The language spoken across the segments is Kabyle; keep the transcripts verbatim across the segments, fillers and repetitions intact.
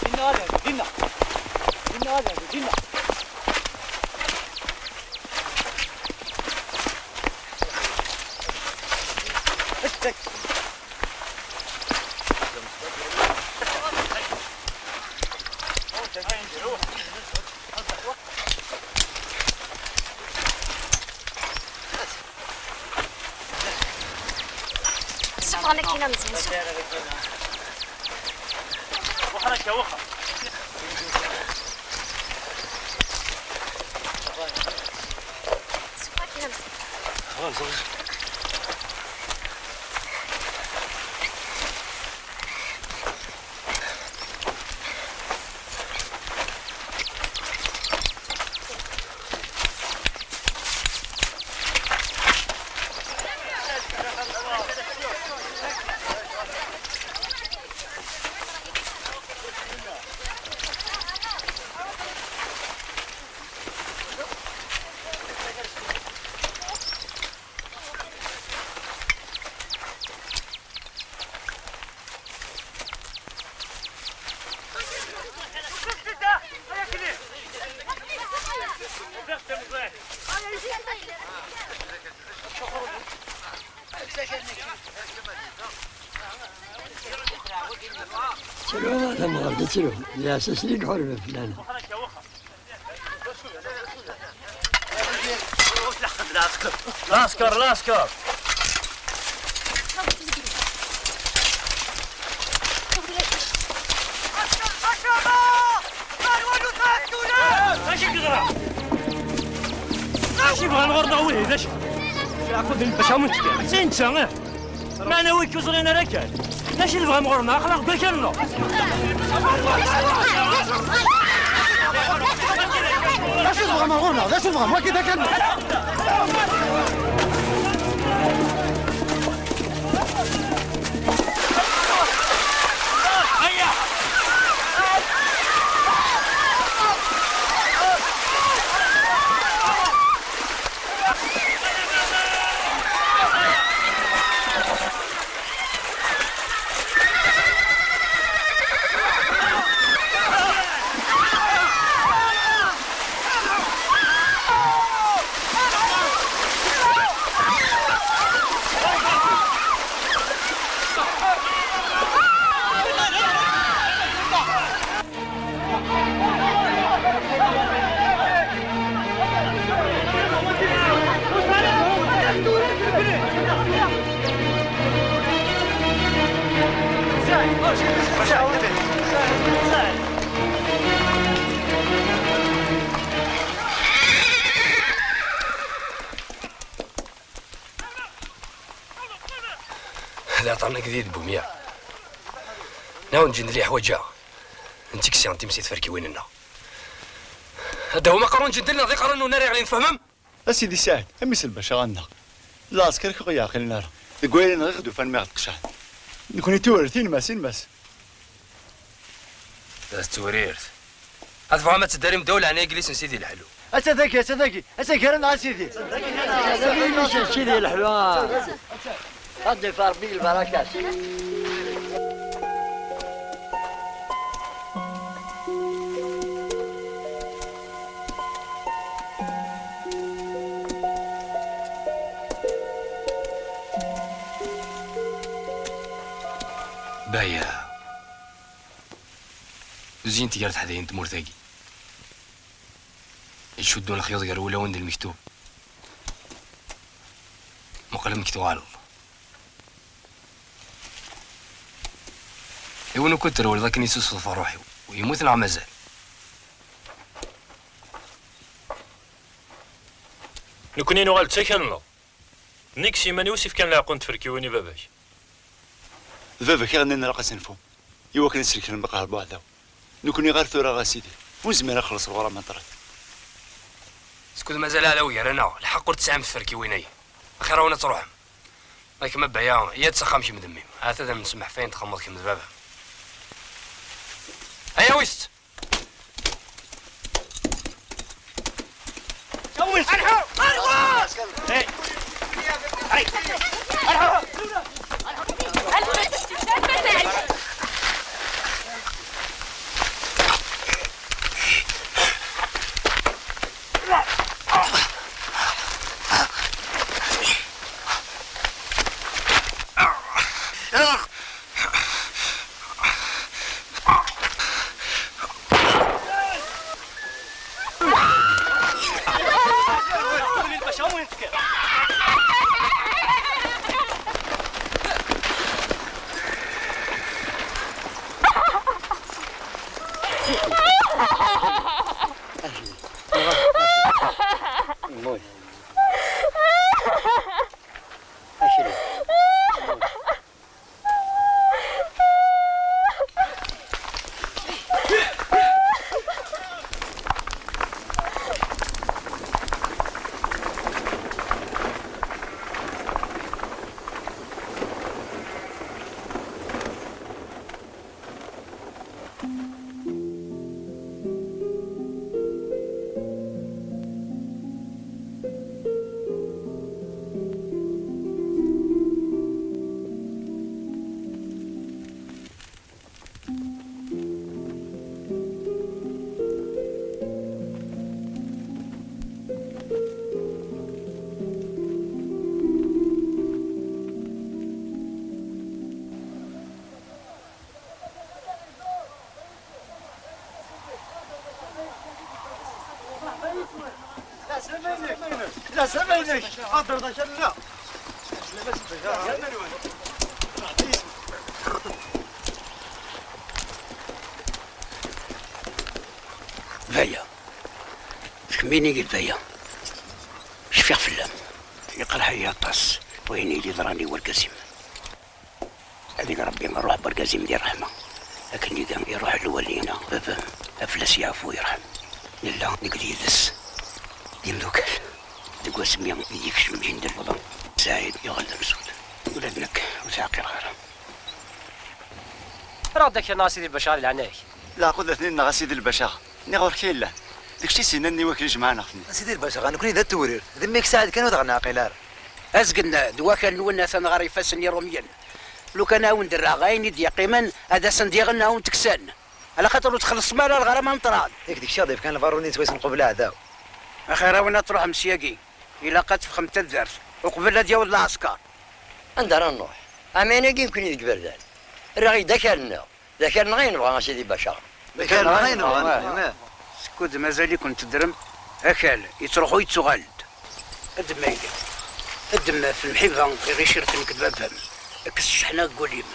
Dinna, dinna. Dinna, dinna. Sufeɣ-n akkin a Meẓyan, sufeɣ. Waxa akka, waxa. Sufeɣ akkin a Meẓyan. Ttru, tamɣart, ttru. Lɛessas-nni i iḥurben fell-aneɣ. Lasker, lasker. Ɣer ɣur-neɣ wihi d acu? Akud n lbaca mu nettkel. Sin netta, ih. Meɛna wi k-ẓrin ara kan. D acu i tebɣam ɣur-neɣ? Aql-aɣ deg wakal-nneɣ. D acu tebɣam ɣur-neɣ? D acu tebɣam? Wagi d akal-nneɣ. D aṭan akked yid Bumya. Nawen ǧendel yeḥwaǧ-aɣ. Netta i yessiɣen times i tferkiwin-nneɣ. Ad d-awim aqerru n ǧendel neɣ d iqerru-nwen ara yeɣlin, tfehmem? A Sidi Saɛid, a mmi-s n lbaca ɣanneɣ. Lɛesker i k-ɣ-yeɛqilen ara. Deg wayla-nneɣ i ɣ-d-ufan mi ɣ-d-qecɛen. Nekni d tewrirt, inmas, inmas. D tewrirt. Ma tebɣam ad teddarim ddaw leɛnaya n yelli-s n Sidi Leḥlu. Atta dagi, atta dagi, atta gar-aneɣ a Sidi. Sidi Leḥlu. Ad d-yaf Ṛebbi lbarakat. Baya. Uzzint gar teḥdayin n tmurt-agi. Icuddun lexyuḍ gar wulawen d lmektub. Muqel amek tuɣaleḍ. Iwen ukud trewleḍ akken isusef ɣef ṛṛuḥ-iw. Yemmut neɣ mazal? Nekni nuɣal d takal-nneɣ. Nekk s yiman-iw s-ifkan leɛqu n tferkiwin i baba-k. D baba-k i ɣ-nnan ilaq ad s-nfu, i wakken ad srekren lqahṛ n uɛdaw. Nekni ɣer tura, a Sidi, ur nezmir ad nxelleṣ lɣur-a ma ṭṭrat. Skud mazal aɛdaw gar-aneɣ, lḥeqq ur tesɛim tferkiwin-agi. Axir-awen ad truḥem. Akken ma baya, iyya-d s axxam kemm d mmi-m. Ahat ad am-nsemmeḥ f ayen txedmeḍ kemm d baba-m. Ay awist! Baya. Tkemmini-yi-d baya. Cfiɣ fell-am. Iqerḥ-iyi aṭas wayen i d-yeḍran i wergaz-im. Ad ig Ṛebbi ṛṛuḥ n wergaz-im di ṛṛeḥma, akken iga iṛuḥ lwali-ina baba-m, ad fell-as yeɛfu yerḥem. Nella nekk d yid-s d imdukal. Deg wasmi i d-yekcem jin d lwḍa, Saɛid yuɣal d amsud. Ula d nekk ur t-ɛqileɣ ara. Rreɣ-d akal-nneɣ a Sidi Lbacar, di leɛnaya-k. Leɛqud atni-nneɣ a Sidi Lbacar. Nniɣ ɣur-k ay llan. D kečč i s-yennan i wakli jemɛeɣ-ten. A Sidi Lbacar, nekkni d at Tewrirt. D mmi-k Saɛid kan ur t-ɣ-neɛqil ara. Azgen d wakal-nwen atan ɣer ifassen n Iṛumyen. Lukan a wen-d-rreɣ ayen i d-yeqqimen, ad asen-d-iɣen a wen-t-kksen. Ɛlaxaṭer ur txellṣem ara lɣerama n ṭṭrad. Yak d kečč i ɣ-d-yefkan lbaruni n swayes nqubel aɛdaw. Axir-awen ad truḥem syagi. Ilaq ad teffɣem taddart uqbel ad yaweḍ lɛesker. Anda ara nruḥ? Ɛamayen-agi nekkni deg iberdan. Rriɣ-iyi-d akal-nneɣ. D akal-nneɣ ay nebɣa a Sidi Bacar. D akal-nneɣ ay nebɣa nekkni. Skud mazal-iken teddrem, akal yettruḥu yettuɣal-d. Ddem ayla, ddem ɣef lemḥiba iɣ-icirken nekk d baba-m, kkes cceḥna deg wul-im.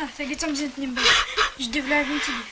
Ah, tagi d tamzint-nni n baba. Jeddi belɛid n tili.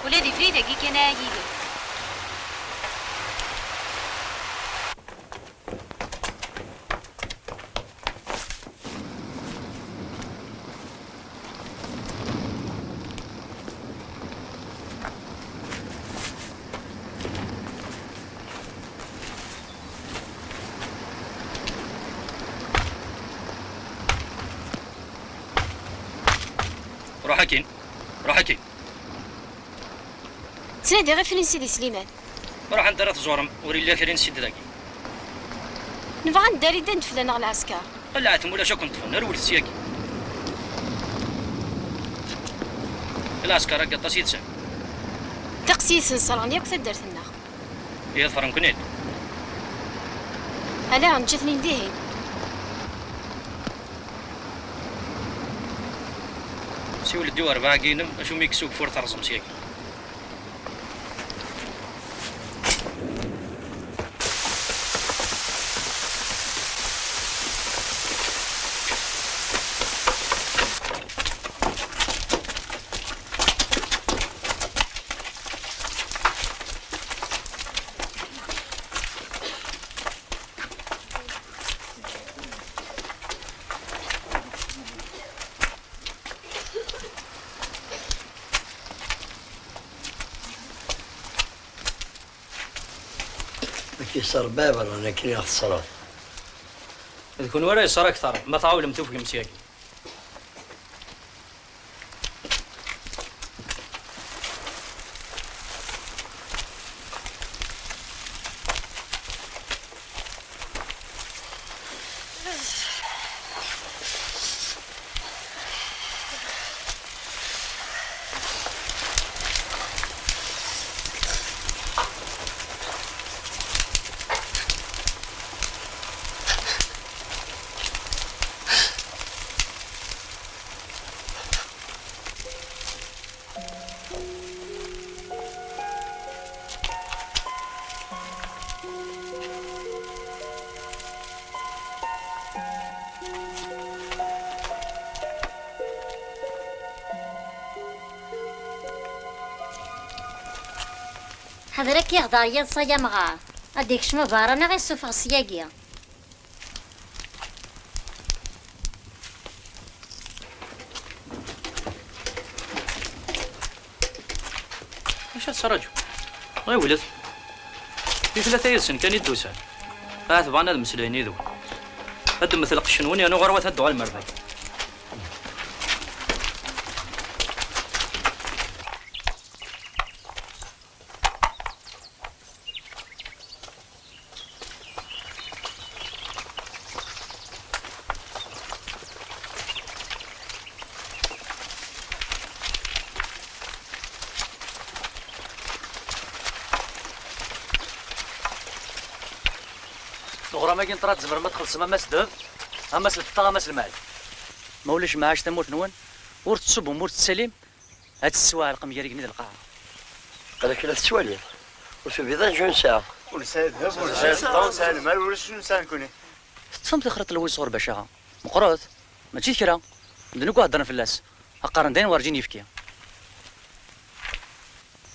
Ula d ifri dagi kan ara yili. Ruḥ akkin. Ruḥ akkin. Ttnadiɣ ifri n Sidi Sliman. Ruḥ anda ara tẓurem, ur illi kra n Sidi dagi. Nebɣa ad nedder iddan-d fell-aneɣ lɛesker. Qelɛet ma ulac ad ken-ṭṭfen, rewlet syagi. Lɛesker-agi aṭas yid-sen. Ddeqs yid-sen sserɣen yakk taddart-nneɣ. Iḍefren-ken-id. Ala, neǧǧa-ten-in dihin. Siwel-d i urebɛa-agi-inem, acu mi yekkes ugeffur terẓem syagi. Ad k-iṣṣer baba, neɣ akken i ɣ-teṣṣreḍ. D kunwi ara yeṣṣer akteṛ, ma tɛawlem tufgem syagi. Ḥader ad k-iɣder yiḍes ay amɣar, ad d-ikcem abeṛṛan ad ɣ-issufeɣ syagi. Acu ad ttraǧu? Ɣiwlet. Di tlata yid-sen kan i d-usan. Ahat bɣan ad mmeslayen yid-wen. Ad d-temmet lqecc-nwen yernu ɣur-wat ad d-tuɣalem ar dagi. Leɣram-agi n ṭṭrad tzemrem ad txellṣem a Mass Deheb, a Mass Lfeṭṭa, a Mass Lmal. Ma ulac mɛac tamurt-nwen, ur tettṣubbum, ur tettalim, ad tettwaɛelqem gar igenni d lqaɛa. Aql-ak la tettwaliḍ. Ur tubiḍ ara acu nesɛa. Ur nesɛi ddheb, ur nesɛi lfeṭṭa, ur nesɛi lmal, ulac acu nesɛa nekkni. Teṭṭfem taxriṭ n Lwiz sɣur Bacaɣa. Meqqret. Mačči d kra. Medden akk heddren fell-as. Qqaren d ayen werǧin yefki.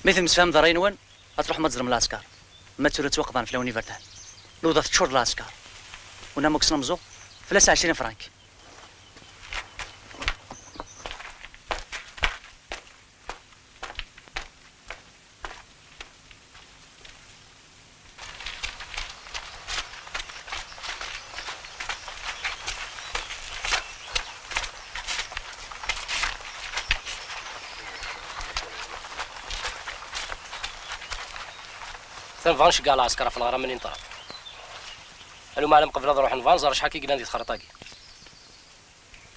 Mi temsefhamem d ṛṛay-nwen, ad tṛuḥem ad teẓrem lɛesker. Ma d tura ttwaqḍan fell-awen iberdan. Lewḍa teččur d lɛesker. Win am uksen amẓu, fell-as ɛecrin frank. Atan bɣan ceggeɛ lɛesker ɣef leɣram-nni n ṭṭrad. Aluma ɛlam qbel ad ruḥen bɣan ẓer acḥal i yellan di texriṭ-agi.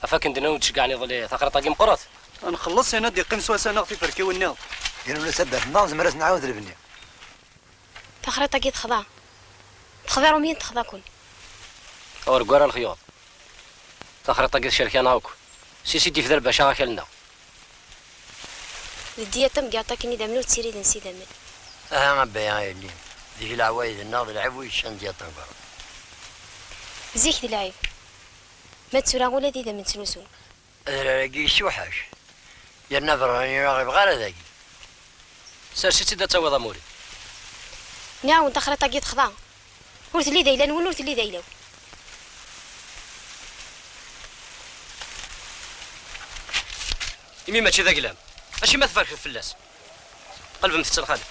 Af akken d-nnan ur d-ceggɛen iḍelli, taxriṭ-agi meqqret. Ad nxelleṣ, yerna ad d-iqqim s wass-a neɣ tiferkiwin-nni. Yerna ula d taddart-nneɣ nezmer ad s-nɛawed lbenni. Taxriṭ-agi texḍa. Texḍa Rumyen, texḍa-ken. Ur ggar a lexyuḍ. Taxriṭ-agi tcerk-aneɣ akk. Si Sidi Fdal Baca akal-nneɣ. D ddiyata n Gyaṭa akken idammen ur ttiriden s idammen. Aha a Baya a yelli, deg leɛwayed-nneɣ d lɛib ur yeččan ddiyata n berra. Zik d lɛib. Ma d tura ula d idammen ttnusun. Adrar-agi yessuḥac. Yerna berrani ur aɣ-ibɣi ara dagi. Sers-itt-id ad tawiḍ amur-im. Nniɣ-awen-d taxriṭ-agi texḍa. Ur telli d ayla-nwen, ur telli d ayla-w. Imi mačči d aglam, acimi ad tferkeḍ fell-as? Qelbemt-tt lxalef.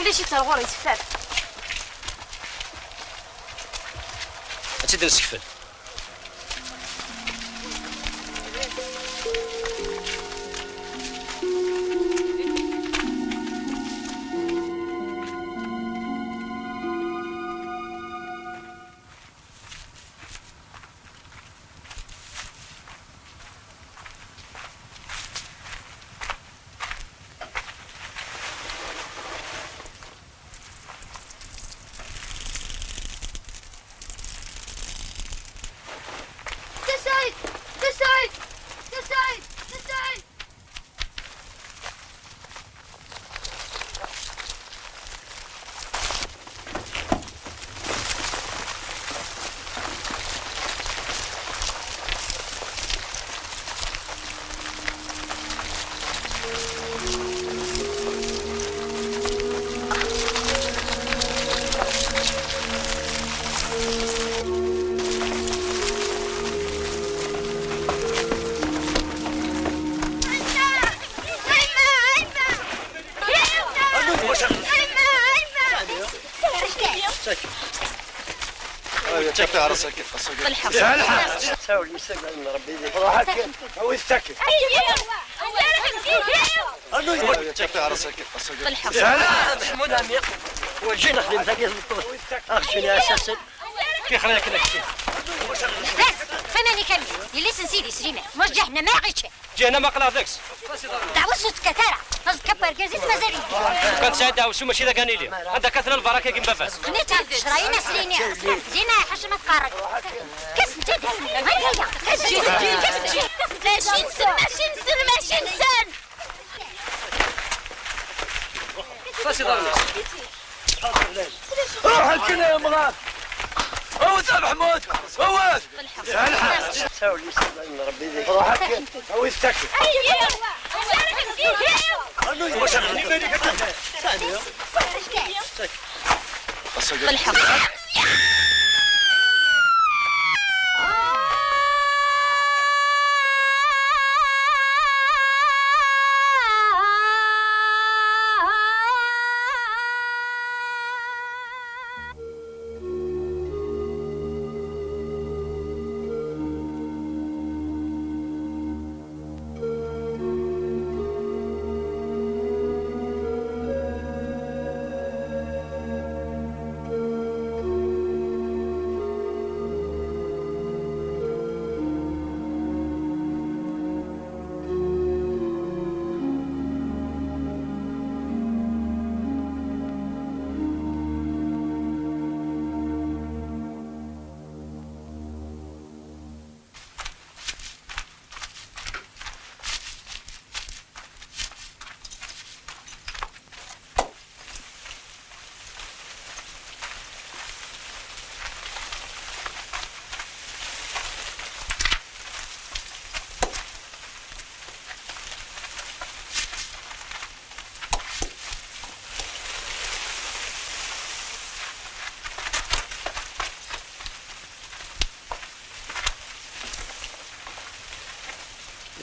Ulac-itt ar ɣur-i, teffer. Ad tt-id-nessekfel. Qqim a Sidi Sliman, maš ǧahennama i ɣ-iččan. Ǧahennama aql-aɣ deg-s. Deɛwessu ur tekkat ara. Aẓekka n wergaz-is mazal-iyi. Kan tesɛiḍ deɛwessu mačči d aganili. Anda akka tella lbaraka-agi n baba-s? Netta d ccṛayen aslini. Dima ḥaca ma tqarrek. Kkes-tt-id. Mačči nsen, mačči nsen, mačči nsen. Fas iḍarren-is. Ruḥ akken a Amɣar! Awet a Meḥmud! Awet! Ruḥ akken! Awit-tt akken!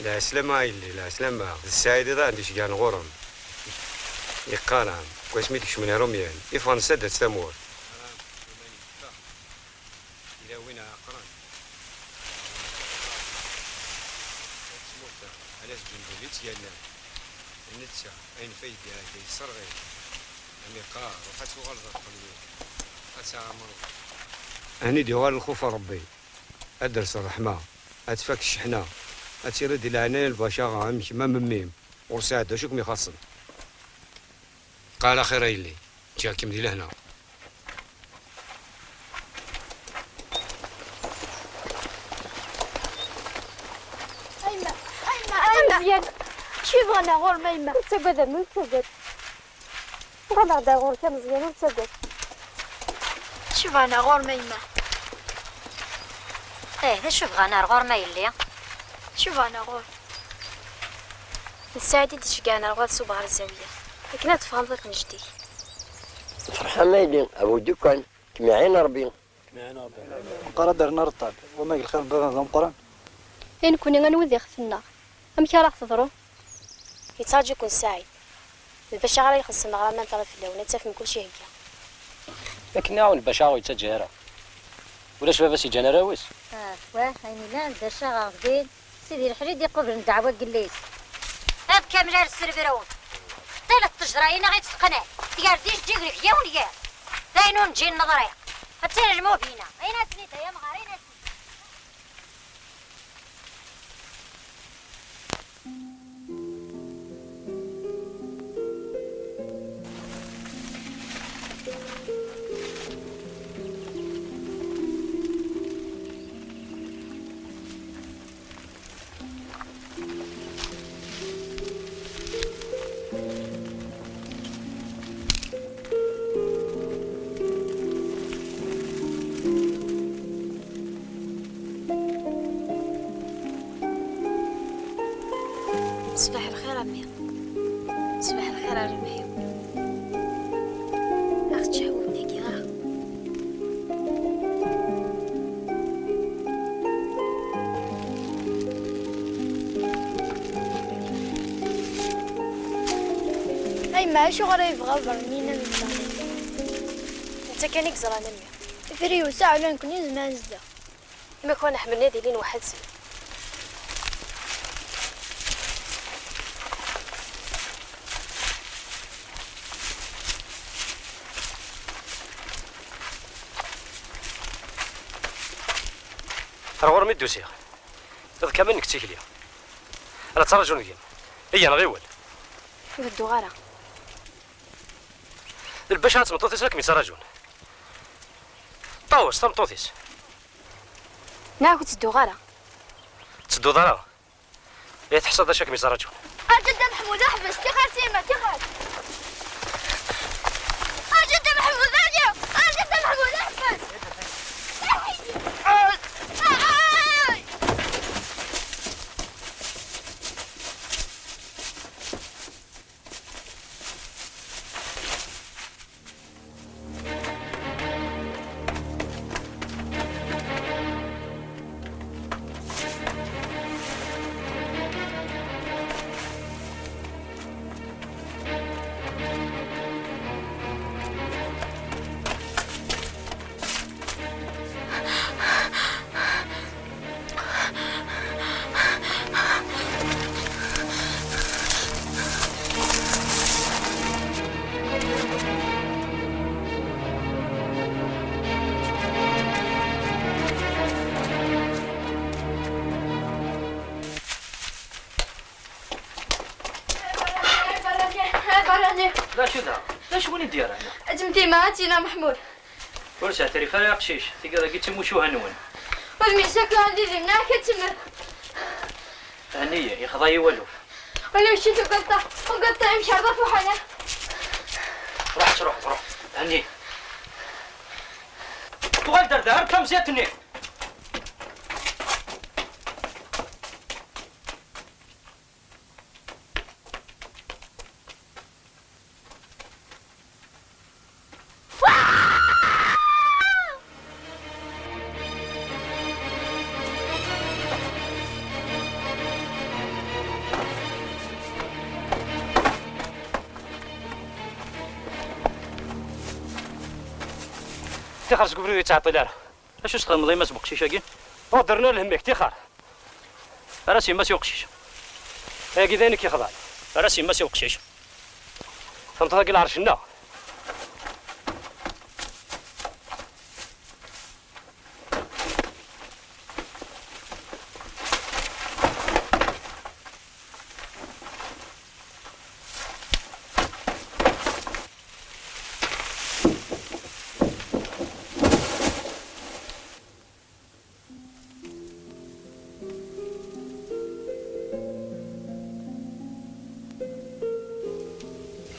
Lɛeslama a yelli, lɛeslama. D Ssaɛid i d aɣ-d-icegɛen ɣur-m. Yeqqar-am, deg wasmi i d-kecmen Irumyen, i ffɣen s taddart s tamurt. Yella win ɛeqren. Tmurt-a, ala s ǧundub i tt-yernan. D netta, ayen f ay d-iɛedda yesserɣ-it. Am iqqar, ruḥ ad tuɣaleḍ ar qelwi, ad tɛamreḍ. Ayen i d-yuɣal lxuf n Ṛebbi, ad d-ters ṛṛeḥma, ad tfak cceḥna, ad tiliḍ di leɛnaya n lbaca am kemm am mmi-m, ur sɛiḍ d acu i kem-ixaṣṣen. Qal axir a yelli, ǧǧiɣ-kem di lehna. A yemma, a yemma, a yemma. Meẓyan, acu yebɣan ar ɣur-m a yemma? Ur ttagad a mmi, ur ttagad. Uɣaleɣ-d ar ɣur-k a Meẓyan, ur ttagad. Acu bɣan ar ɣur-m a yemma? Eh, d acu bɣan ar ɣur-m a yelli? Acu bɣan ar ɣur-m? D Saɛid i d-iceggɛen ar ɣur-s ɣer zzawiya, akken ad tfehmeḍ iqen jeddi-k. Ferḥ a mayli, a bu ddukan, kem-iɛin Ṛebbi. Meqqar ad d-rren areṭṭal, wama deg lxir n baba d ameqqran. I nekkni anwa i d ixef-nneɣ? Amek ara ɣ-teḍru? Yettraǧu-ken Saɛid. D bac ara ixellṣen ɣer aman terra fell-awen, ad tafem kullec ihegga. Akken iɛawen bac aɣ ur yettaǧǧa ara. Ulac baba-s yeǧǧan arraw-is. Ah, wah, ayen illan d acu aɣ din. Sidi leḥli d-iqublen ddeɛwa n yelli-s. Ad kamel ar sserbrew. Ṭṭilet ttejra-ina i tt-teqnɛ. Tger-d ijeǧǧigen deg yiwen yiḍ. D ayen ur neǧǧi neḍri. Ad tili lmubina. Ayen ad tt-nid ay amɣar, ayen ad tt-nid. Ṣbaḥ lxir a mmi. Ṣbaḥ lxir a rrbeḥ-iw. Aɣ-ttcehhub dagi, aɣ. A yemma, acuɣer ay yebɣa Bernin ad nezdeɣ dagi? Netta kan i yeẓran a mmi. Ifri-w saɛla nekkni nezmer ad nezdeɣ. Imakwan ḥemmlen ad ilin weḥd-sen. Ar ɣur-m i d-usiɣ. Iḍ kamel nekk d tikli. La ttṛaǧun deg-m. Iyya, nɣiwel. Ur bedduɣ ara. D lbac ad tmeṭṭut-is la kem-yettraǧun. Ṭawes, tameṭṭut-is. Neɣ ur ttedduɣ ara. Ur tettedduḍ ara? Ay teḥṣiḍ d acu i kem-yettraǧun. Aǧ a Dda Meḥmud, ḥbes, tixer sima, tixer. Aǧ a Dda Meḥmud, aǧ, aǧ a Dda Meḥmud, ḥbes. D acu da? D acu win i d-yerran? Ǧemtima, ad tina Meḥmud. Ur sɛetrif ara aqcic, tigiḍ-agi d timucuha-nwen. Udem-is akk ɣer didi, mneɛ akka ttemmet. Hniya, yexḍa-yi walu. Wala mačči tugaḍ-, tugaḍ-, imceṛ d afuḥan, ah. Ruḥ, ruḥ, ruḥ. Hni. Tuɣal-d ar da, ar tamẓidt-nni. Tixer seg ubrid ur yettɛeṭṭil ara. Acu s-txedmeḍ i Mass Buqcic-agi? Ur ddren ara lhemm-ik, tixer. Ar as yemma-s i uqcic. Ayagi d ayen i k-ixḍan. Ar as yemma-s i uqcic. Tameṭṭut-agi lɛerc-nneɣ.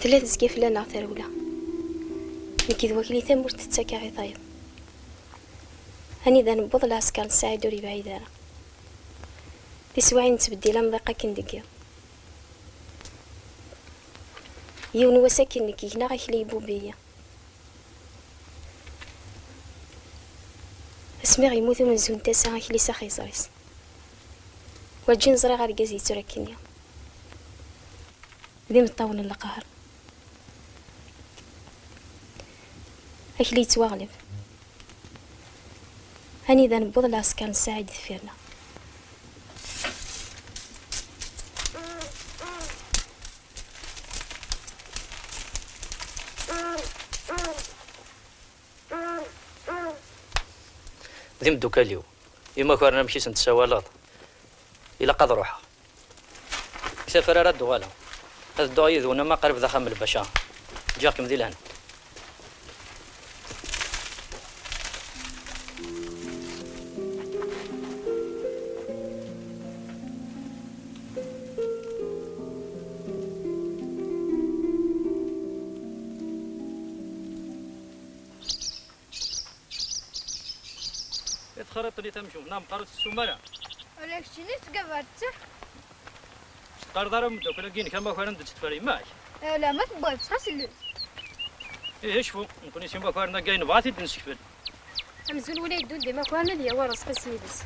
Tella tezga fell-aneɣ trewla. Nekk d wakli tamurt tettak-aɣ i tayeḍ. Anida newweḍ, lɛesker n Saɛid ur yebɛid ara. Tiswiɛin nettbeddil amḍiq akken deg yiḍ. Yiwen wass akken nekk gneɣ akli yebbubiyi. Asmi ɣ-yemmut umenzu n tasa, akli s axiẓer-is. Werǧin ẓriɣ argaz yettu akkenni. D imeṭṭawen n leqher. Akli yettwaɣleb. Anida newweḍ lɛesker n Saɛid deffir-nneɣ. D imeddukal-iw. Imakaren amek i sen-tessawaleḍ? Ilaq ad ruḥeɣ. Deg tafra ara d-uɣaleɣ. Ad dduɣ yid-wen ama qrib d axxam n lbaca. Ǧǧiɣ-kem di lehna. I texriḍ-ten i tamcumt, neɣ meqqar ur tettessum ara? Ala keččini tettgabaḍ-tt. Ur teqqareḍ ara i umeddakel-agi-inek amakar anda tt-teffer yemma-k? Ala, ma tewwiḍ-tt, xas llel. Ihi cfu, nekkni s imakaren-agi nebɣa ad t-id-nessekfel. Amzun win ay yeddun d imakaren ad yawi rrezq-is yid-s.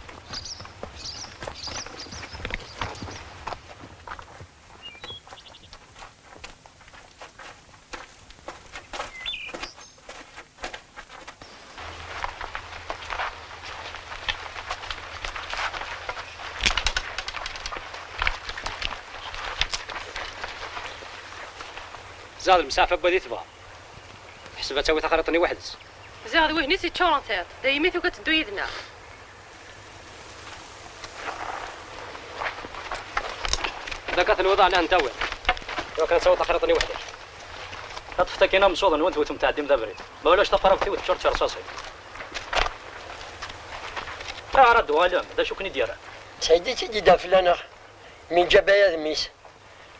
Ziɣ d lemsaɛfa n wad i tebɣa. Teḥseb ad tawi taxriḍt-nni weḥd-s. Ziɣ d wihin i s-yeččuren tiṭ, daymi tugi ad teddu yid-neɣ. D akka tenwiḍ ɛni ad ten-tawiḍ? Iwakken ad tawiḍ taxriḍt-nni weḥd-k. Ṭṭfet akkin amṣuḍ-nwen tewtem tɛeddim d abrid. Ma ulac taqrabt-iw teččur d tirṣaṣin. Ayɣer ad d-tuɣalem? D acu ken-id-yerran? Saɛid i tt-id-yeddan fell-aneɣ. Mi nǧab ayadem-is.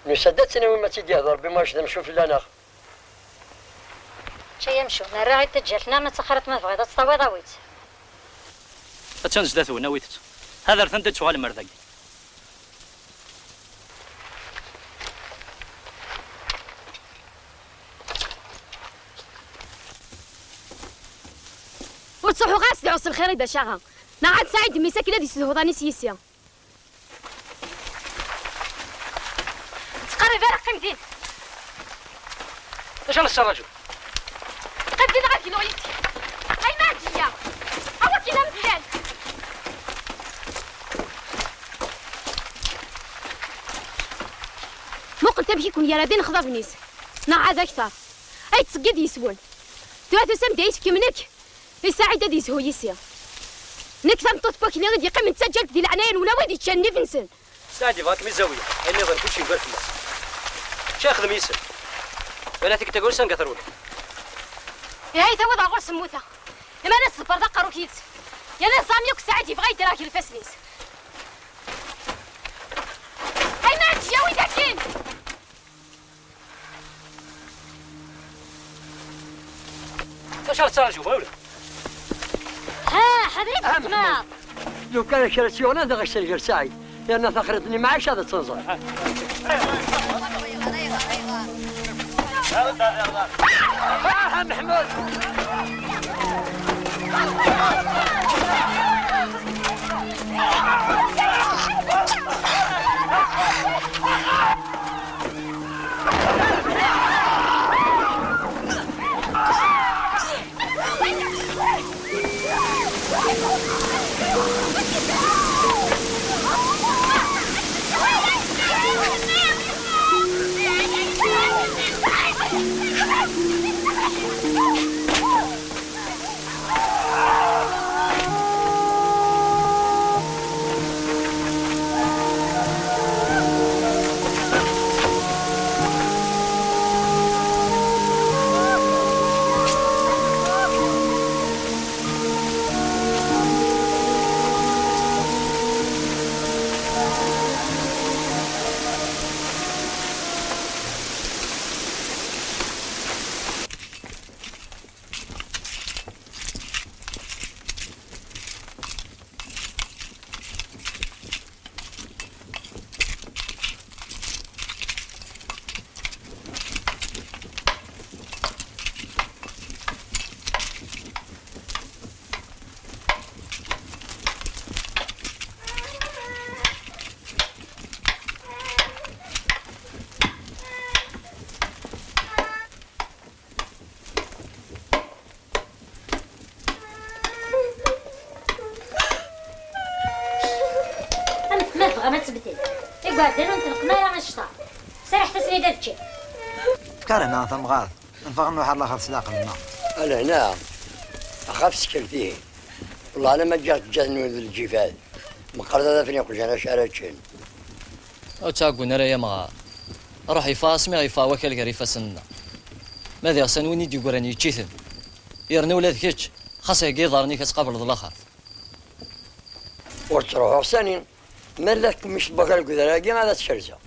Nusa-d ad tt-nawi ma tt-id-yehdu Rebbi ma ulac d amcum fell-aneɣ. Ččay amcum, nerra i taǧǧalt-nneɣ ma d taxriḍt ma tebɣiḍ ad tt-tawiḍ awi-tt. Attan zdat-wen, awit-tt. Ḥadret anda d-tuɣalem ar dagi. Ur ttruḥuɣ ara s-d-ɛuss lxir i bac aɣa. Neɣ ad Saɛid mmi-s akken ad yessedhu uḍan-is yis-i. Ttqerrib ara, qqim din. D acu ara nessaraju? Qqim din, ad gnuɣ yid-k. Ayma Ɛeddiya, awa-k-in amellal. Muqlet amek i ken-yerra d inexḍaben-is. Neɣ ɛad akter. Ay yettṣeggid yes-wen. Tura tusam-d ad yi-tefkem nekk i Saɛid ad yezhu yis-i. Nekk tameṭṭut n wakli i d-yeqqimen d taǧǧalt di leɛnaya-nwen a wid yeččan nnif-nsen. Saɛid yebɣa-kem i zawiya, ayen nniḍen kullec yeggar fell-as. Acu ara yexdem yis-m? Wala tik taguri s anga trewleḍ. Ihi tawiḍ ɣer ɣur-s mmuteɣ. Iman-as tḍebbreḍ aqerru-k yid-s. Yal aẓami akk Saɛid yebɣa yedder ɣer ifassen-is. Ayma Ɛeddiya, awi-d akkin! Acu ara tettṛaǧuḍ, ɣiwel? Ha, ḥader i txeddmeḍ. Lukan kra tt-yuɣen ad aɣ-isserger Saɛid, yerna taxriḍt-nni mɛac ad tt-nẓer. Ah, Meḥmud! Dderrent lqmara annect-a. Serrḥet-asen-id ad ččen. Karma tamɣart, neffeɣ nruḥ ar laxert s leɛqel-nneɣ. A lehna, axaf skeltihin. Wellah alamma ǧǧiɣ-t ǧǧat-nwen d lǧifad. Meqqret ad afen iqjan acu ara ččen. Ur ttɛeggun ara ay amɣar. Ruḥ yeffeɣ asmi ɣ-yeffeɣ wakal gar ifassen-nneɣ. Ma d iɣsan win i d-yeggran yečč-iten. Yerna ula d kečč, xas heggi iḍarren-ik ad tqableḍ laxert. Ur ttruḥuɣ sani. Ma tella tkemmict n wakal deg udrar-agi, ad tt-kerzeɣ.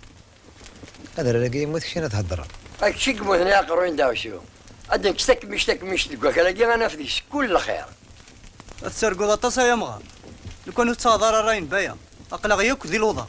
Adrar-agi yemmut, keččini ad theddreḍ. A kečč i yemmuten i aqerruy n ddeɛwessu. Ad d-nekkes takemmict, takemmict deg wakal-agi, ad naf deg-s kul lxir. Ad terguḍ aṭas ay amɣar. Lukan ur tettaɣeḍ ara ṛṛay n Baya, aql-aɣ yakk di luḍa.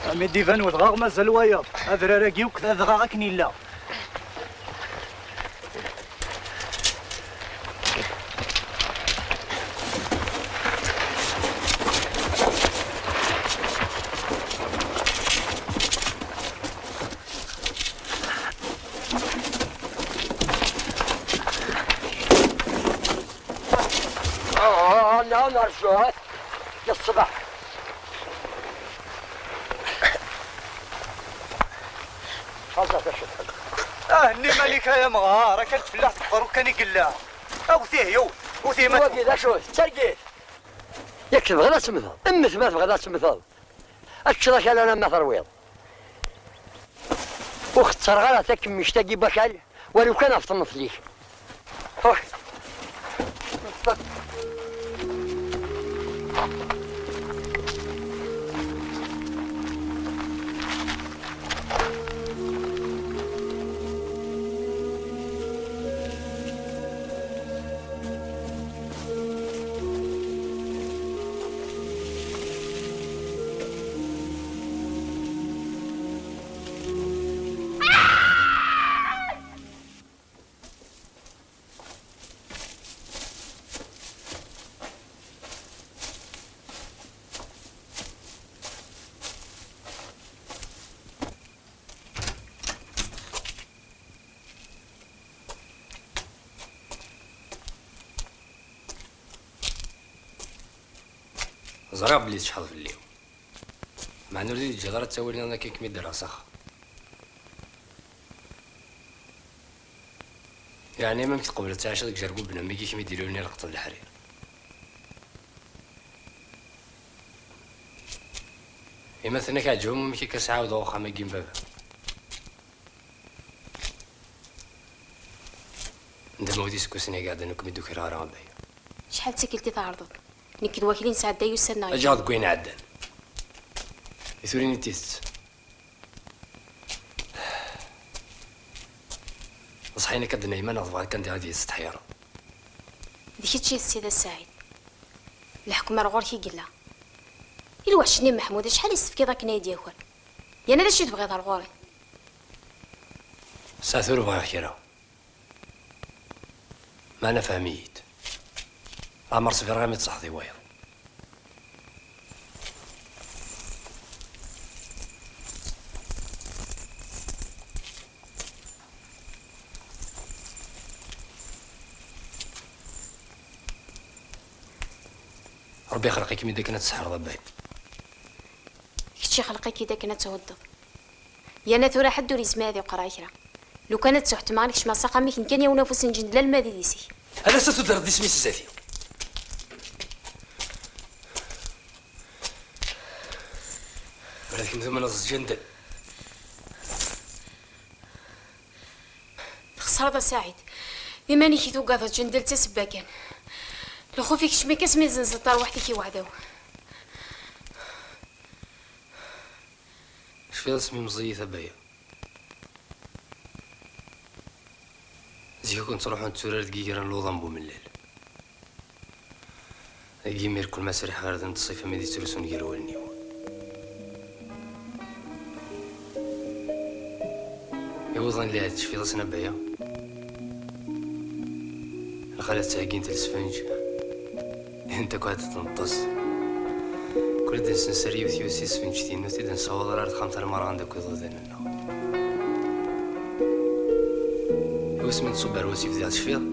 Am i d-iban wedɣaɣ mazal wayeḍ, adrar-agi akk d adɣaɣ akken yella. آه، آه، آه، نعم، رجعت. يا الصباح. هذا شو؟ آه، إني مالك يا مغار، أكلت فلاح تقرو كان يقلع. أو تيه يو، أو تيه ما واقي ذا شو؟ ترقيت. ياك تبغى لا تمثل، أمث ما تبغى لا تمثل. أكثر كان أنا ما ترويض. وخت صرغرة تاك مشتاقي بكال، ولو كان في النص ليك. Ẓriɣ belli tecḥeḍ fell-i. Meɛna ur d-iyi-teǧǧiḍ ara ttawil-nniḍen akken kem-id-rreɣ s axxam. Yeɛni amek tqebleḍ ttɛiceḍ deg jergub n mmi-k i kem-id-ilulen i lqeṭ n leḥrir? Ima tenna-k ɛeǧbem amek akka s-ɛawdeɣ uxxam-agi n baba. Ndem udi seg usni-agi ɛeddan ur kem-id-ukireɣ ara a Baya. Acḥal d tikkelt i tɛerḍeḍ? Nekk d wakli nesɛedday ussan-nneɣ. Aǧaɣ deg wayen ɛeddan. I turin i tidet. Ẓḥayen akka d-nna iman-nneɣ tebɣa kan diɣ ad yi-testeḥyareḍ. D kečč i d Sida Saɛid. Leḥkem ar ɣur-k i yella. I lweḥc-nni n Meḥmud acḥal i s-tefkiḍ akken ay d-yaker? Yerna d acu i tebɣiḍ ar ɣur-i? Saɛet ur bɣiɣ kra. Meɛna fhem-iyi-d. Leɛmer ṣbireɣ imi d-tṣaḥeḍ i wayeḍ. Ṛebbi ixleq-ikem-id akken ad tseḥreḍ a Baya. Kečč ixleq-ik-id akken ad thuddeḍ. Yerna tura ḥedd ur yezmir ad iqerreɛ kra. Lukan ad ttuḥetmeɣ ad kecmeɣ s axxam-ik, nekk ad yawen afus n lǧendel alma d idis-ik. Ala s tudreḍ d isem-is zdat-i. Ula d kemm tumneḍ s lǧendel. Txesreḍ a Saɛid. D iman-ik i tugadeḍ, lǧendel d tasebba kan. Lxuf ikcem-ik asmi tzenzeḍ tarwiḥt-ik i weɛdaw. Tecfiḍ asmi meẓẓiyit a Baya? Zik akk nettruḥu netturar deg yiger n luḍa n bumellal. Deg yimir kul ma sriḥeɣ irden n ṣṣifa mi d-ittrusun gar wallen-iw. Iwuḍan lɛid tecfiḍ-asen a Baya? Ala ttheggint lesfenǧ, int akk ad tenṭes. Kul ad nsenser yiwet yiwet si tesfenǧt-inu, ur t-id-nessawaḍ ara ar texxamt ara merɣan d akk iḍudan-nneɣ. Iwis mi d-ṣubber wasif diɣ tecfiḍ?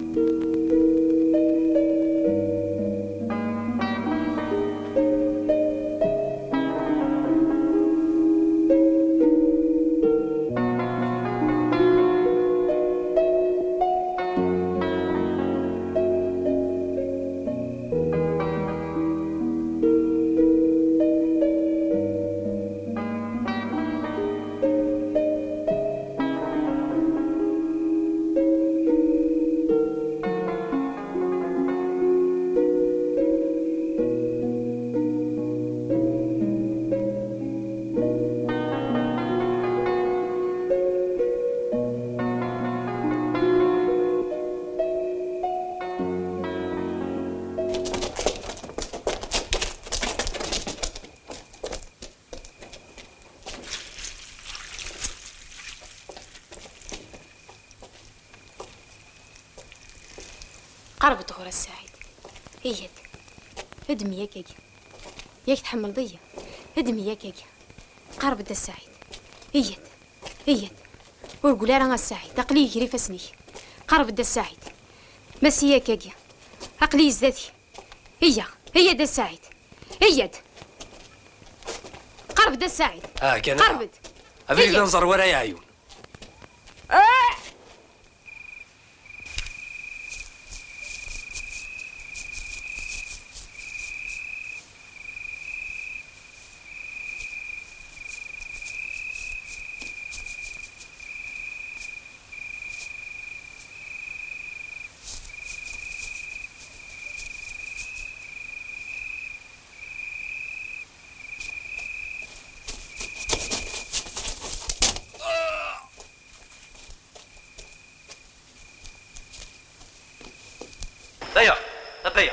Qerb-d ɣur-s Saɛid. Iyyat. Ddem yakagi. Yak tḥemmleḍ-iyi. Ddem yakagi. Qerb-d a Saɛid. Iyyat. Iyyat. Ur gul ara a Saɛid. Aql-iyi gar ifassen-ik. Qerb-d a Saɛid. Masi yakagi. Aql-iyi zdat-k. Iyya. Iyya-d a Saɛid. Iyya-d. Qerb-d a Saɛid. Ah, kan. Qerb-d. Abrid iyya. Anẓar wara yeɛyun. Aya, a Baya.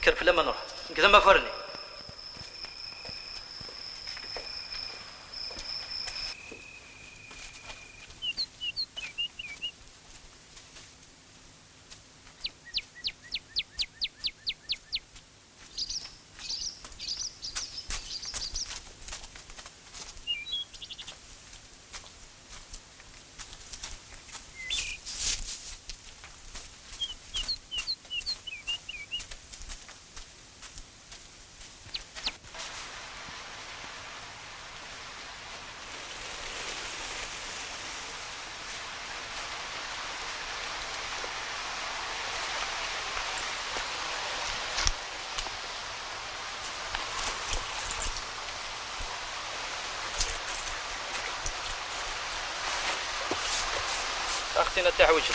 Kker fell-am ad nruḥ. Nekk d amakar-nni. Aɣ-tina tiḥwaǧ.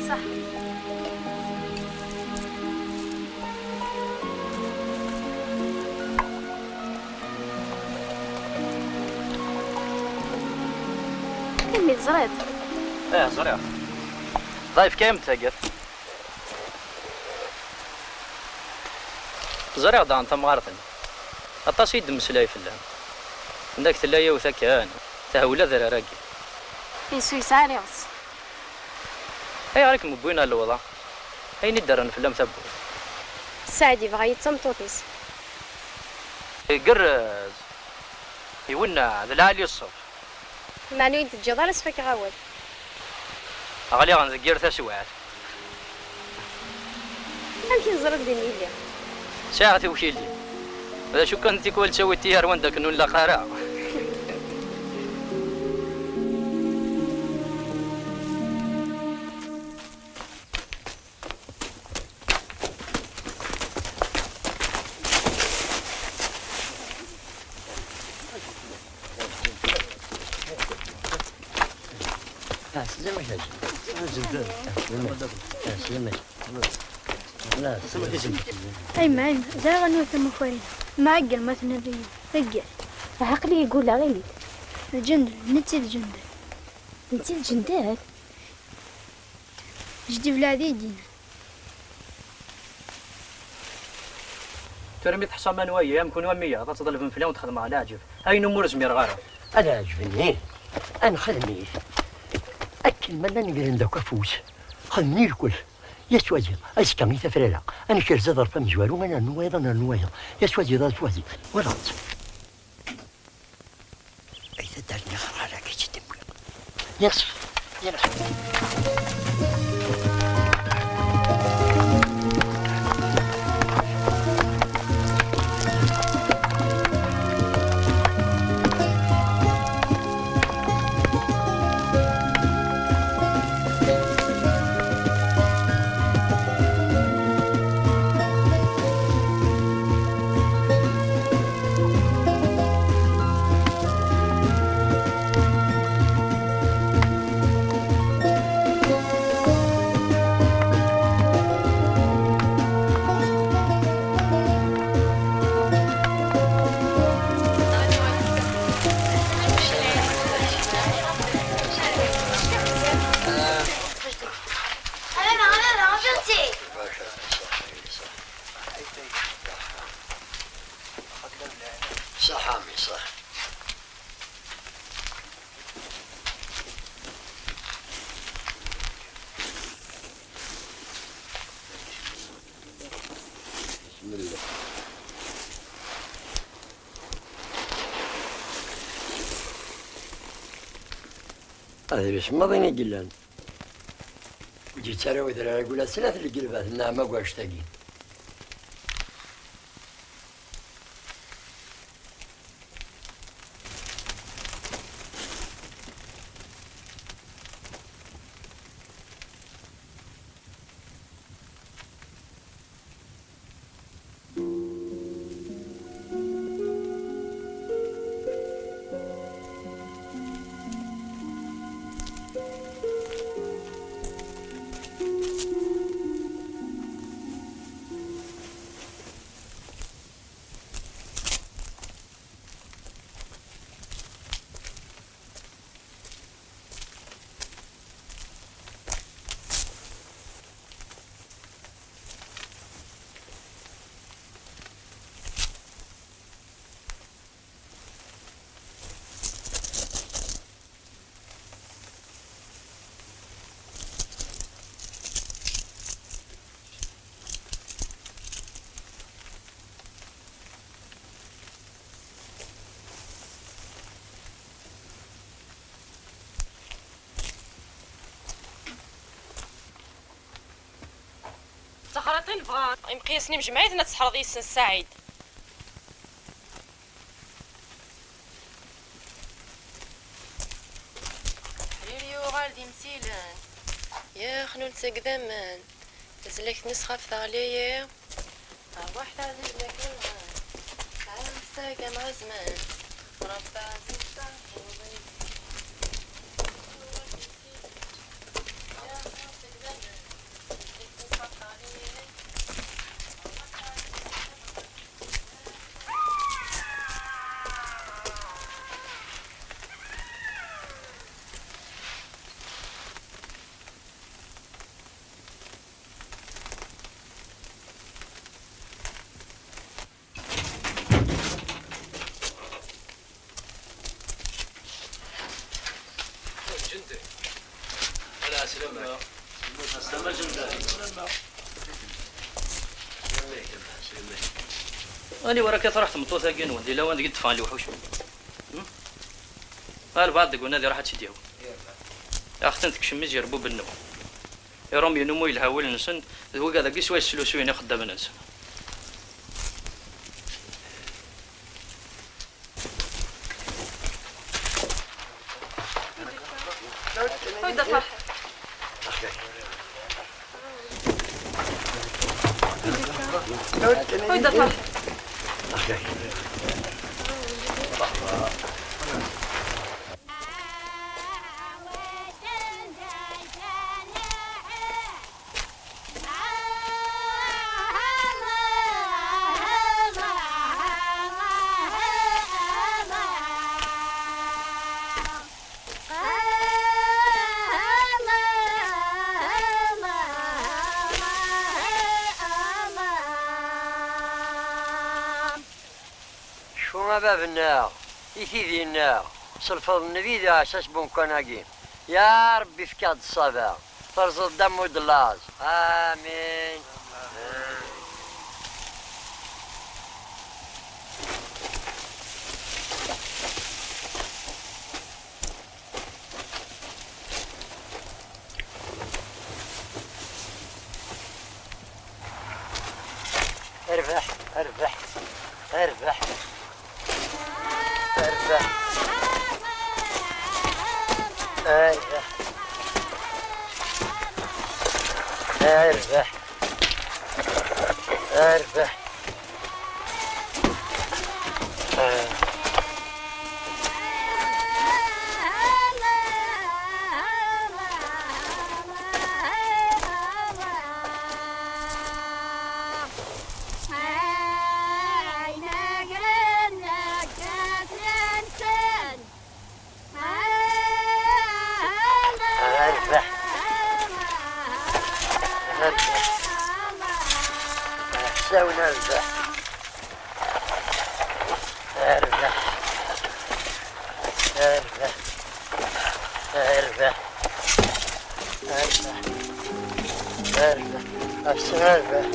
صح. Imi teẓriḍ. Ih, ẓriɣ. Ḍayef kayem taggat. Ẓriɣ daɣen tamɣart-nni. Aṭas i d-mmeslay fell-am. Nnak tella yiwet akken, tehwel adrar-agi. Yesu yesɛa liɣes. Ayɣer i kem-wwin ar lewḍa? Ayen i d-rran fell-am tawwurt. Saɛid yebɣa-yi d tameṭṭut-is. Igerrez. Iwenneɛ, d lɛali ṣṣef. Meɛna ur yi-d-teǧǧiḍ ara ad s-fakeɣ awal. Ɣliɣ deg yir taswiɛt. Amek i teẓriḍ din yelli? Sɛiɣ tiwkilin. D acu kan, tikwal ttawiɣ-tt ar wanda akken ur nlaq ara. Ɛeslama-k a Jend. Ɛeslama-k. Ɛeslama-k. Ɛeslama-k. Ay mɛin, ẓriɣ anwa tamakar-inu. Mɛegger ma tnadiyi. Taggar. Aql-iyi gguleɣ-iyi-d. Jend, netta d Jend. Netta d Jend? Jeddi Belɛadi i d-yenna. Tura mi teḥṣam anwa-yi, am kunwi am wiyaḍ, ad tḍelbem fell-i ad wen-d-xedmeɣ leɛǧeb. Ayen umi ur zmireɣ ara. Aleɛǧeb-nni, ad nexdem-it. Akken ma llan gren-d akk afus, xedmen irkel. Yas wayeḍ, azekka i tafrara, ad nekrez aḍref amezwaru, ad nernu wayeḍ, ad nernu wayeḍ. Yas wayeḍ, yas wayeḍ. Walaɣ-tt. Ay taddart-nni xerxer akka i tt-id-wwiɣ. Yas, yas. صح عمي، صح. بسم الله. هذه بسم الله وين يقلن. Ǧǧet ara wedrar agula snat n lgelbat nneɛma deg wannect-agi. D taxraṭ i nebɣa. Imqi-yasen imjemɛiten ad tesḥerḍ yes-sen Saɛid. Ḥrir yuɣal d imsilen. Yaxnult seg daman. Tazlakt-nnes ɣef teɣli. Arwaḥ teɛzez lakin. Ɛamsa gam azman. Ṛebba ɛziz. Ǧendi. Ala, ɛeslama. Ɛeslama, Ǧendi. Ani wara akka truḥ tmeṭṭut-agi-nwen, di lawan deg i d-ffɣen lewḥuc. Hmm? Albaɛḍ deg unadi iruḥ ad tt-id-yawi. Ax-ten tekcem izirbuben-nwen. Iṛumyen umu yelha wul-nsen, d wigad-agi swayes slusuyen ixeddamen-nsen. Ḥudd a Ferḥat. Ḥudd a Ferḥat. A bab-nneɣ, i tidi-nneɣ, s lfeḍl n Nnbi d aɛessas n wemkan-agi. Ya Ṛebbi, efk-aɣ-d ṣṣaba, terẓeḍ-d ammud n laẓ. Amin. Rbeḥ, rbeḥ, rbeḥ, rbeḥ, rbeḥ, rbeḥ. Rbeḥ. Rbeḥ. Ḥsawen rbeḥ. Rbeḥ. Rbeḥ. Rbeḥ. Rbeḥ. Rbeḥ. Rbeḥ.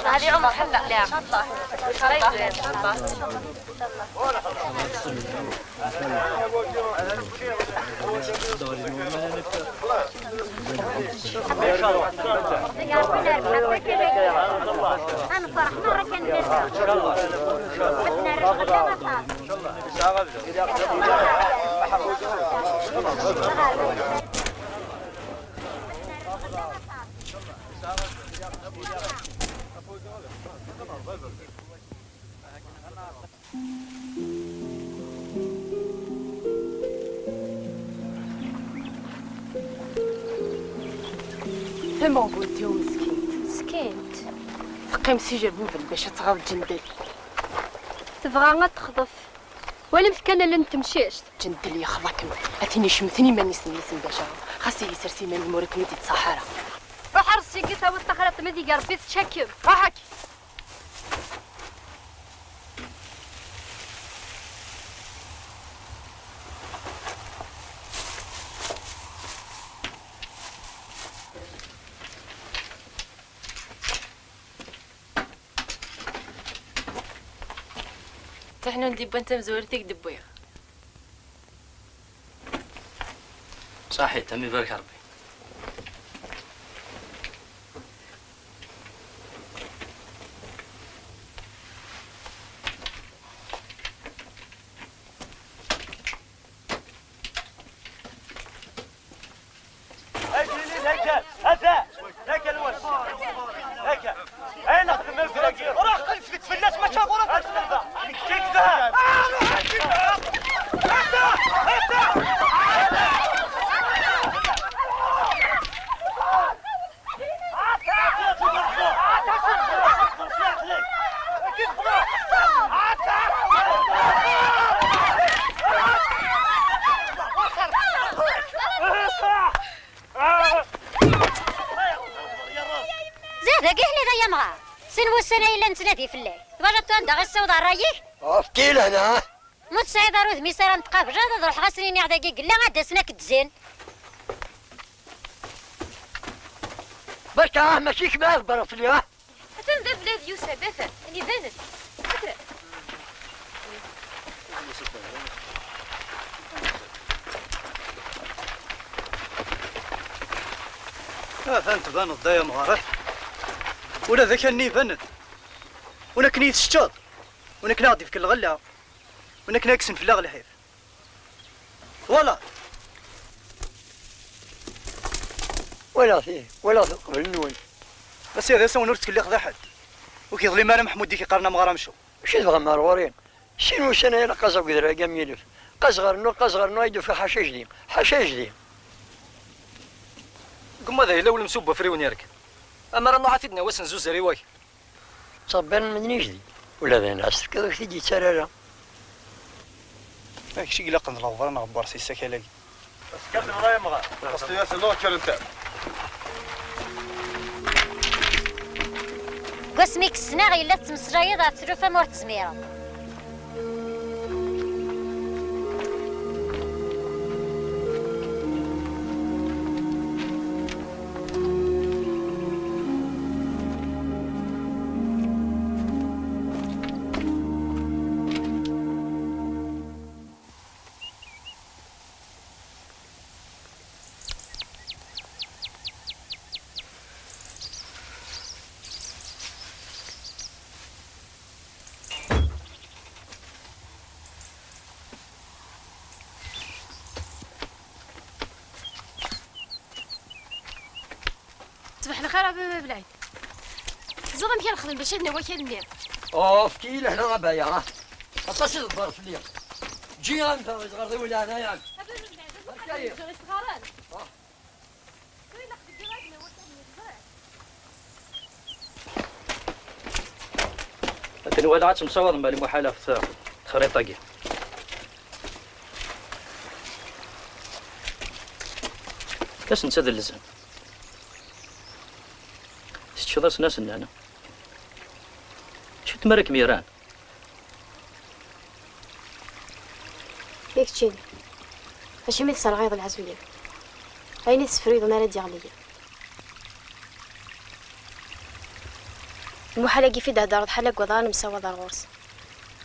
هذه عمر حبة. لا. نفرح مرة كندير. بدنا نرجع لمطار. Tameɣbult-iw meskint. Meskint. Teqqim s ijerbuben bac ad tɣaḍ Ǧendel. Tebɣa ad texḍef. Walimt kan allen n temcict. Ǧendel yexḍa-kem. A tin icemten iman-is mmi-s n bac-a. Xas ihi sers iman-im ur ken-id-ittṣaḥ ara. Ruḥ ar sigi tawiḍ taxriḍt ma d-iga Rebbi tečča-kem. Ruḥ akk. Taḥnun d-iwwan tamezwarut i k-d-wwiɣ. Ṣaḥit, am ibarek Ṛebbi. اجي لي هكا، هكا، هكا الوش، هكا. اين نخدم الفراقي؟ راه قلت لك فلاس ما شافوا راه تشتغل. نكتب. زيد داكي حليت يا مغا. سن وسنا الا نتنادي في الليل. تبغى تو عندها غير السوض على رايك؟ افتي لهنا. Mut Sɛid ar udem-is ara nṭeq abjad, ad ruḥeɣ ad s-niniɣ dagi yella ad d-asen akk-d-zzin. Berka, ah, mačči kemm ara tḍerreḍ fell-i, ah? Atan d abla d Yusef, atan, iban-d. Atan. Atan tbaneḍ-d ay amɣar, ah. Ula d akanni iban-d. Win akken i yi-teččeḍ, win akken a ɣ-d-ifk lɣella, win akken a yekksen fell-aɣ lḥif. Twalaḍ? Walaɣ-t, ih, walaɣ-t qbel-nwen. A Sidi, asawen ur ttkellixeḍ a ḥedd. Ur k-yeḍlim ara Meḥmud i k-iqqaren amɣar amcum. Acu tebɣam ar ɣur-i? Sin wussan ay la qqazeɣ deg udrar-agi am yilef. Qqazeɣ rnu, qqazeɣ rnu, ay d-ufiɣ ḥaca ijdi, ḥaca ijdi. Uma d ayla-w lemsub wafriwen yerkan. Amar ad nruḥ ad t-id-nawi ass n zuzar i wak. Ttṛebban medden ijdid. Ula d ayen ɣas tefkiḍ ur k-t-id-yettarra ara. D kečč i ilaqen d lehḍur aneɣ n Bersis akal-agi. Deg wasmi i k-ssneɣ yella tettmeslayeḍ ɣef tlufa ma ur tezmireḍ. Ṣbeḥ lxir a baba Belɛid. Teẓriḍ amek ara nexdem bac ad nawi akal-nni? Oh, efk-iyi lehna a baya, ah. Aṭas i tebber fell-i. Ǧǧiɣ-am ta i tɣerḍiwin leɛnaya-m. A baba Belɛid, ad nqeddem isɣaren. Ah. Tura ilaq deg iḍ ad nawi akal-nni, teẓriḍ. Akken walaɣ ad temsawaḍem a lmuḥal ɣef texriṭ-agi. Efk-asen-tt ad llzen. Teččeḍ-asen asennan. Acu tmara kem-yerran? I keččini? Acimi tesserɣayeḍ lɛezwiyat? Ayen i tessefruyeḍ mi ara d-yeɣli yiḍ. Lmuḥal-agi fi d-heddreḍ ḥala deg waḍar nemsawaḍ ar ɣur-s.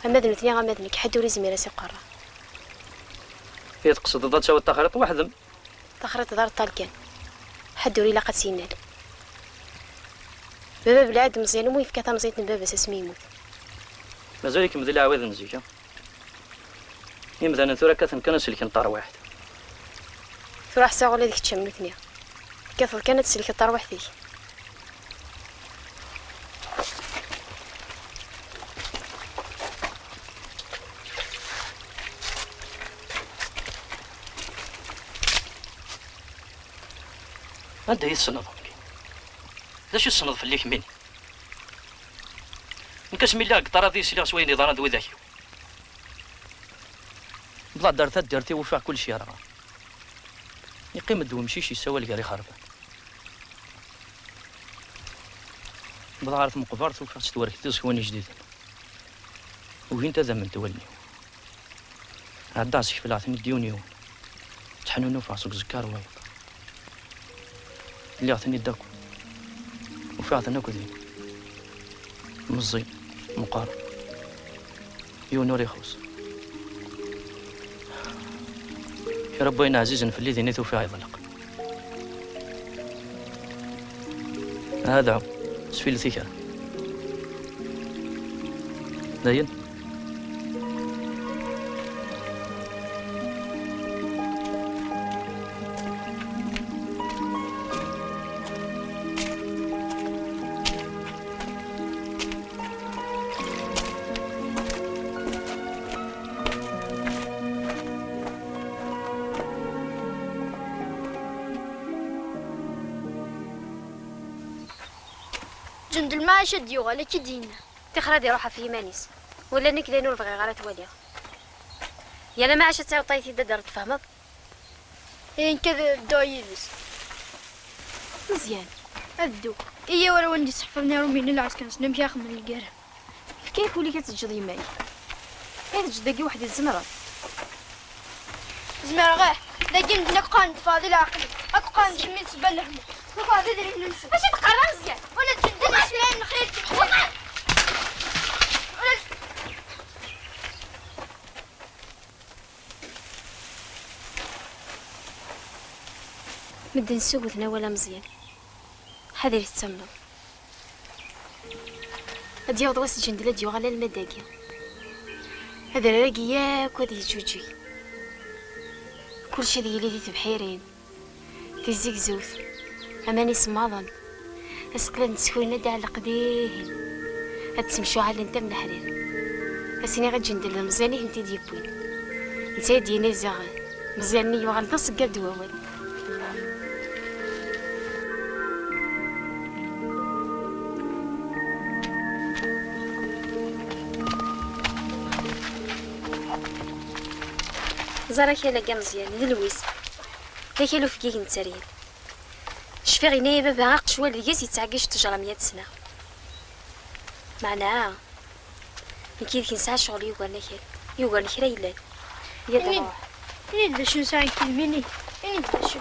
Ama d nutni ama d nekk, ḥedd ur izmir a s-iqerra. I tqesdeḍ ad tawiḍ taxriṭ weḥd-m? Taxriṭ d areṭṭal kan. Ḥedd ur ilaq ad tt-innal. Baba Belɛid Meẓyan umi yefka tamẓidt n baba-s asmi yemmut. Mazal-ikem di leɛwayed n zik, a? Imdanen tura kkaten kan ad selken tarwiḥt. Tura ḥṣiɣ ula d kečč am nutni. Tekkateḍ kan ad tselkeḍ tarwiḥt-ik. Anda i tessneḍ? D acu tessneḍ fell-i kemmini? Nekk asmi lliɣ deg ṭṭrad i sliɣ s wayen iḍran d widak-iw. Wwḍeɣ-d ar taddart-iw ufiɣ kullec yerɣa. Yeqqim-d wemcic yessawal gar ixerban. Wwḍeɣ ɣer tmeqbert ufiɣ-tt twerket d iẓekwan ijdiden. Ugint ad amment wallen-iw. Ɛeddaɣ sekfleɣ-ten-id yiwen yiwen. Ttḥenunufeɣ seg uẓekka ar wayeḍ. Lliɣ-ten-id akk. Ufiɣ-ten akk din. Meẓẓi, meqqer. Yiwen ur ixuṣ. Kra n wayen ɛzizen fell-i din i t-ufiɣ yeḍleq. Aha dɛu, sfilet i kra. Dayen? Ǧendel maɛic ad d-yuɣal, akka i d-yenna. Tixer ad iruḥ ɣef yiman-is. Wala nekk d ayen ur bɣiɣ ara ad t-waliɣ. Yal amaɛic ad tawiḍ tayeḍ-id ad d-terreḍ, tfehmeḍ? Ihi nekk ad dduɣ yid-s. Meẓyan, ad dduɣ. Ihi war win d-iseḥfren iṛumyen n lɛesker-nsen, amek ara xedmen lgirra? Efk-ak ul-ik ad teǧǧeḍ yemma-k. Ad teǧǧeḍ dagi weḥd-i tzemreḍ. Zemreɣ, ih. Dagi medden akk qqaren-d Faḍil ɛqel-ik. Akk qqaren-d kemmi d ssebba n lehmum. Tufiḍ idrimen-nsen. Acu teqqareḍ a Meẓyan? Ula d ǧenn-, d imeslayen n xir-k. Ula d- Medden ssuguten awal a Meẓyan. Ḥader i tettamneḍ. Ad d-yaweḍ wass ǧendel ad d-yuɣal alma d dagi. Adrar-agi yakk ad yeǧǧuǧǧeg. Kullec ad yili di tebḥirin, di tzegzewt, aman isemmaḍen. Aseqqel ad nettkun ad d-iɛelleq dihin. Ad ttemcuɛalent am leḥrir. Ad s-iniɣ i ǧendel d Meẓyan i tent-id-yewwin. Netta i d-yini ziɣ Meẓyan-nni yuɣal d aṣeggad n wawal. Ẓer akal-agi ameẓyan, d lwiz. D akal ufeggag n tteryel. Cfiɣ yenna-yi baba aqecwal deg-s yettɛeggic ttejra meyya sna. Meɛna, nekk yid-k nesɛa ccɣel yugaren akal, yugaren kra yellan. Yad Ini-d, nruḥ. Ini-d d acu nesɛa nekk d mini. Ini-d d acu.